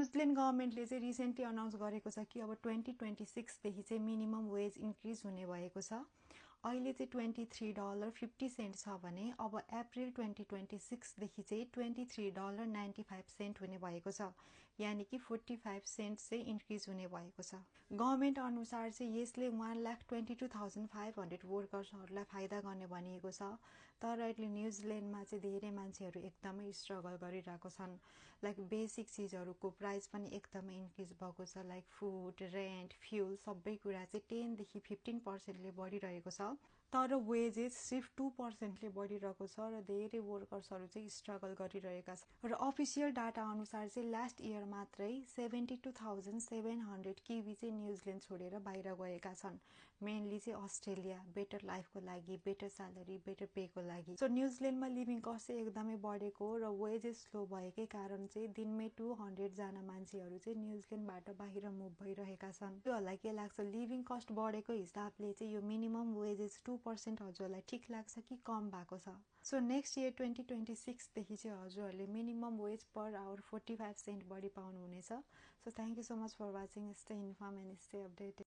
New Zealand गभर्मेन्टले चाहिँ recently announce गरेको छ कि अब 2026 देखि चाहिँ मिनिमम वेज इन्क्रिज हुने भएको छ। अहिले चाहिँ $23.50 छ भने अब अप्रिल 2026 देखि चाहिँ $23.95 हुने भएको छ, यानि कि 45 सेन्ट्स चाहिँ इन्क्रिज हुने भएको छ। गभर्मेन्ट अनुसार चाहिँ यसले 1,22,500 वर्कर्सहरूलाई फाइदा गर्ने भनिएको छ। तर अहिले न्युजिल्यान्डमा चाहिँ धेरै मान्छेहरू एकदमै स्ट्रगल गरिरहेको छन्। लाइक बेसिक चिजहरूको प्राइस पनि एकदमै इन्क्रिज भएको छ, लाइक फुड, रेन्ट, फ्युल सबै कुरा चाहिँ 10 देखि 15% बढिरहेको छ। तर वेजेस सिर्फ 2% बढिरहेको छ र धेरै वर्कर्सहरू चाहिँ स्ट्रगल गरिरहेका छन्। र अफिसियल डाटा अनुसार चाहिँ लास्ट इयर मात्रै 72,700 किवी चाहिँ न्युजिल्यान्ड छोडेर बाहिर गएका छन्। मेनली चाहिँ अस्ट्रेलिया, बेटर लाइफको लागि, बेटर स्यालेरी, बेटर पेको लागि। सो न्युजिल्यान्डमा लिभिङ कस्ट चाहिँ एकदमै बढेको र वेजेस स्लो भएकै कारण चाहिँ दिनमै 200 जना मान्छेहरू चाहिँ न्युजिल्यान्डबाट बाहिर मुभ भइरहेका छन्। हजुरहरूलाई के लाग्छ, लिभिङ कस्ट बढेको हिसाबले चाहिँ यो मिनिमम वेजेस 2% हजुरलाई ठिक लाग्छ कि कम भएको छ? सो नेक्स्ट इयर 2026 देखि चाहिँ हजुरहरूले minimum wage per hour 45 cent बढी पाउनुहुनेछ। So thank you so much for watching. Stay inform and stay updated.